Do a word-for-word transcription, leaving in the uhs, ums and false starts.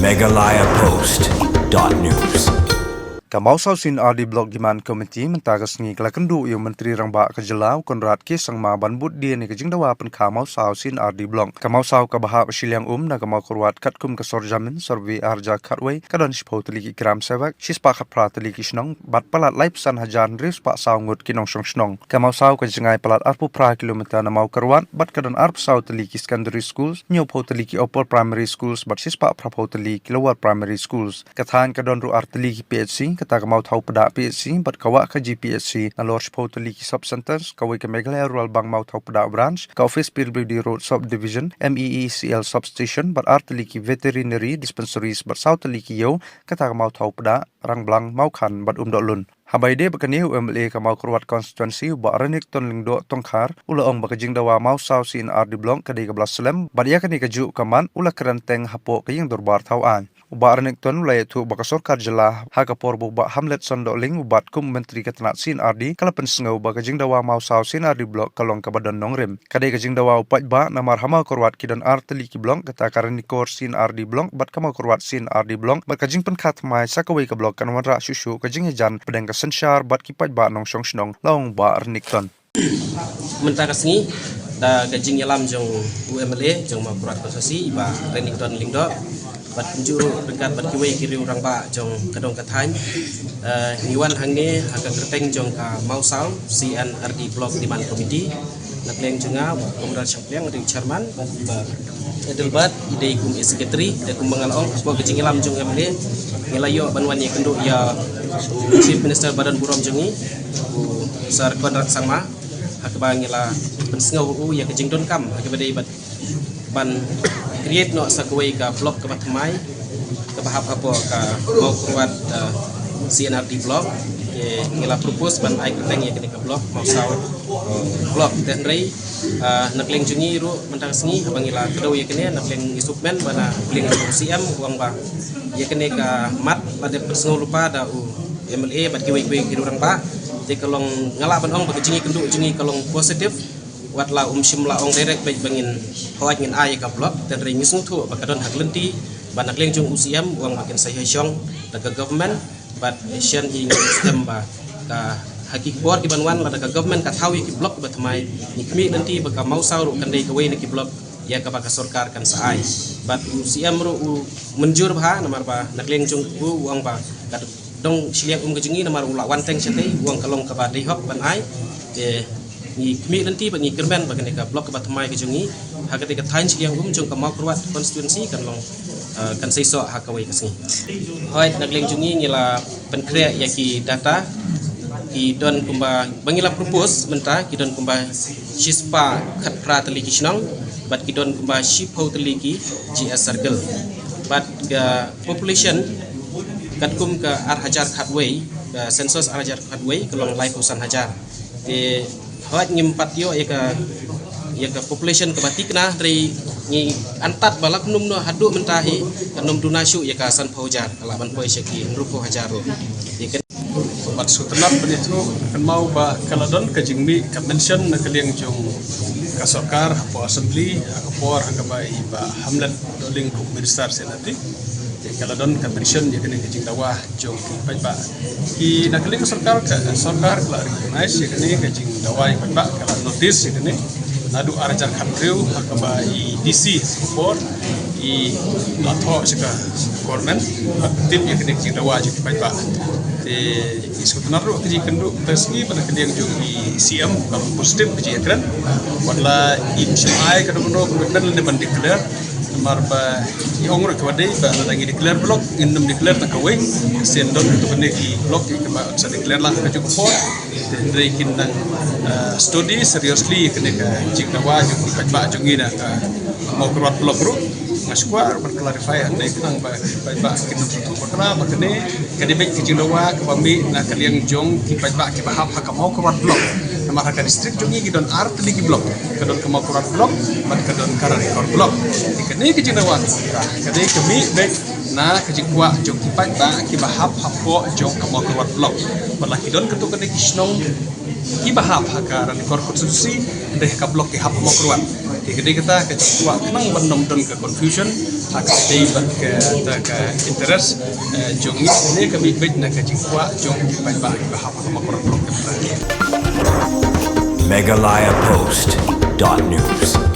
Meghalaya Post dot news. Ka Mawsaw C and R D Block Demand Committee mynta ka sngi ka la kynduh ïa u Myntri Rangbah ka jylla u Conrad K Sangma ban bud die ïa ka jingdawa pynkha Mawsaw C and R D Block. Ka Mawsaw kaba hap shiliang um na ka Mawkyrwat katkum ka sor jamin survey ar hajar khatwei ka don shiphew tylli ki gram sevak, shispah khatphra tylli ki shnong bad palat laiphew san hajar hynriewspah saw ngut ki nongshong shnong. Ka Mawsaw ka jngai palat arphew phra kilometer na Mawkyrwat bad ka don arphew saw tylli ki secondary schools, hynñiewphew tylli ki upper primary schools bad shispah phraphew tylli ki lower primary schools. Ka thaiñ ka don ruh ar tylli ki P H C, kata ka Mawthaw Pdah P H C bad ka Wahkaji P H C, nalor shiphew tylli ki sub centers, kawei ka Meghalaya Rural Bank Mawthaw Pdah Branch, ka office P W D Road Sub Division, M E E C L Substation bad ar tylli ki veterinary dispensaries bad saw tylli ki ïew, kata ka Mawthaw Pdah, Rangblang, Mawkhan bad Umdohlun. Haba ïadei bad kane, u M L A ka Mawkyrwat Constituency u Bah Renikton Lyngdoh Tongkhar u la ong ba ka jingdawa Mawsaw C and R D Block ka dei kaba la slem bad ïa kane kajuh ka mat u la kren teng hapoh ka ïingdorbar thawaiñ. U Bah Renikton u la ïathuh ba ka sorkar jylla ha ka por ba u Bah Hamlet Sondohling u bat kum u Myntri ka tnat C and R D ka la pynsngew ba ka jingdawa Mawsaw C and R D Block ka long kaba don nongrim. Ka dei ka jingdawa u paidbah namar ha Mawkyrwat ki don ar tylli ki block, kata ka Ranikor C and R D Block bad ka Mawkyrwat C and R D Block, bad ka jingpynkha thymmai sa kawei ka block kan wanrah shuh shuh ka jingïajan pdeng ka synshar bad ki paidbah nongshong shnong, la ong u Bah Renikton. Mynta ka sngi, da ka jingïalam jong u M L A jong Mawkyrwat Constituency, i Bah Renikton Lyngdoh, bad kumjuh ryngkat bad kiwei ki riew rangbah jong ka dong ka thaiñ, eh, ngi wan hangne ha ka kyrteng jong ka Mawsaw C and R D Block Demand Committee. Na pdeng jong nga, Bah Comrade Shangpliang, u dei u chairman, bad Bah Adelbert, i dei kum i secretary, te kumba nga la ong, hapoh ka jingïalam jong u M L A, ngi la ïoh ban wan ïakynduh ïa u Chief Minister ba don burom jong ngi, u Sir Conrad Sangma, ha kaba ngi la pynsngew u ïa ka jingdonkam ha kaba dei ban, ban create noh sa kawei ka block kaba thymmai kaba hap hapoh ka Mawkyrwat, uh, C and R D Block. Te ngi la propose ban ai kyrteng ïa kane ka block Mawsaw, uh, Block. Te hynrei, uh, na pdeng jong ngi ruh mynta ka sngi haba ngi la kdew ïa kane, na pdeng ngi sngewkmen ba na pdeng jong u C M u ong ba ïa kane ka mat la dep pynsngew lypa da u M L A bad kiwei kiwei ki riew rangbah. Te ka long, nga lah ban ong ba ka jingïakynduh jong ngi ka long positive. Wat la um shym la ong direct beit ba ngin hoi ngin ai ïa ka block, te hynrei ngi sngewthuh ba ka don ha ka lynti ba na pdeng jong u C M u ong ba kin sa ïashong da ka government, bad shen hi ngi stem ba ka ha ki por ki ban wan lada ka government ka thaw ïa ki block ba thymmai, ngi khmih lynti ba ka Mawsaw ruh kan dei kawei na ki block ïa kaba ka sorkar kan sa ai. Bad u C M ruh u mynjur bha namar ba na pdeng jong u u ong ba ka dong shiliang um ka jong ngi namar u la wan teng shatei, u ong ka long kaba dei hok ban ai. Te ngi khmih lynti bad ngi kyrmen ba kane ka block kaba thymmai ka jong ngi ha katei ka thaiñ shiliang um jong ka Mawkyrwat Constituency kan long, uh, kan seisoh ha kawei ka sngi. Hooid, na pdeng jong ngi ngi la pynkhreh ïa ki data, ki don kumba, ba ngi la propose mynta, ki don kumba shispah khatphra tylli ki shnong bad ki don kumba shiphew tylli ki G S circle. Bad ka population katkum ka ar hajar khatwei, ka census ar hajar khatwei ka long laiphew san hajar. Te hooid ngim pat ïoh ïa ka, ïa ka population kaba thikna, hynrei ngi antad ba la kumno kumno haduh mynta hi kan ym duna shuh ïa ka sanphew hajar, ka lah ban poi sha ki hynriewphew hajar ruh. Ïa ka Bad sngewtynnat ban ïathuh kynmaw ba ka la don ka jingmih ka mention na ka liang jong ka sorkar hapoh assembly ha ka por ha kaba i Bah Hamlet Dohling kum minister sha nati. Te ka la don ka mention ïa kane ka jingdawa jong ki paidbah. Ki na ka liang ka sorkar, ka sorkar ka la recognize ïa kane ka jingdawa ïa paidbah, ka la notice ïa kane. Naduh ar hajar khathynriew ha kaba i D C ha ka por i la thoh sha ka government ban tip ïa kane ka jingdawa jong ki paidbah. Te i sngewtynnat ruh ka jingkynduh mynta ka sngi ba na ka liang jong i C M ka long positive ka jingïakren. Wat la im shym ai ka dei ban commitment lane ban declare. Namar ba i ong ruh kaba dei ba lada ngi declare block ngin nym declare tang kawei. Shen don katto katne ki block kiba sa declare lang ha kajuh ka por. Te hynrei kin nang, eh, study seriously kane ka jingdawa jong ki paidbah jong ngi na ka Mawkyrwat block ruh. Nga shu kwah ban clarify hangne khnang ba ki paidbah kin nang sngewthuh bakla ba kane ka dei beit ka jingdawa kaba mih na ka liang jong ki paidbah kiba hap ha ka Mawkyrwat block. Namar ha ka district jong ngi ki don ar tylli ki block. Ka don ka Mawkyrwat block bad ka don ka Ranikor block. Te kane ka jingdawa ka dei ka mih beit na ka jingkwah jong ki paidbah kiba hap hapoh jong ka Mawkyrwat block. Bad la ki don katto katne ki shnong kiba hap ha ka Ranikor constituency, hynrei ha ka block ki hap ha Mawkyrwat. Te ka dei kata ka jingkwah khnang ban nym don ka confusion ha ka dei bad kata ka interest jong ngi ne ka bit bit na ka jingkwah jong ki paidbah ki ba hap ha ka por ka. Meghalaya Post dot news.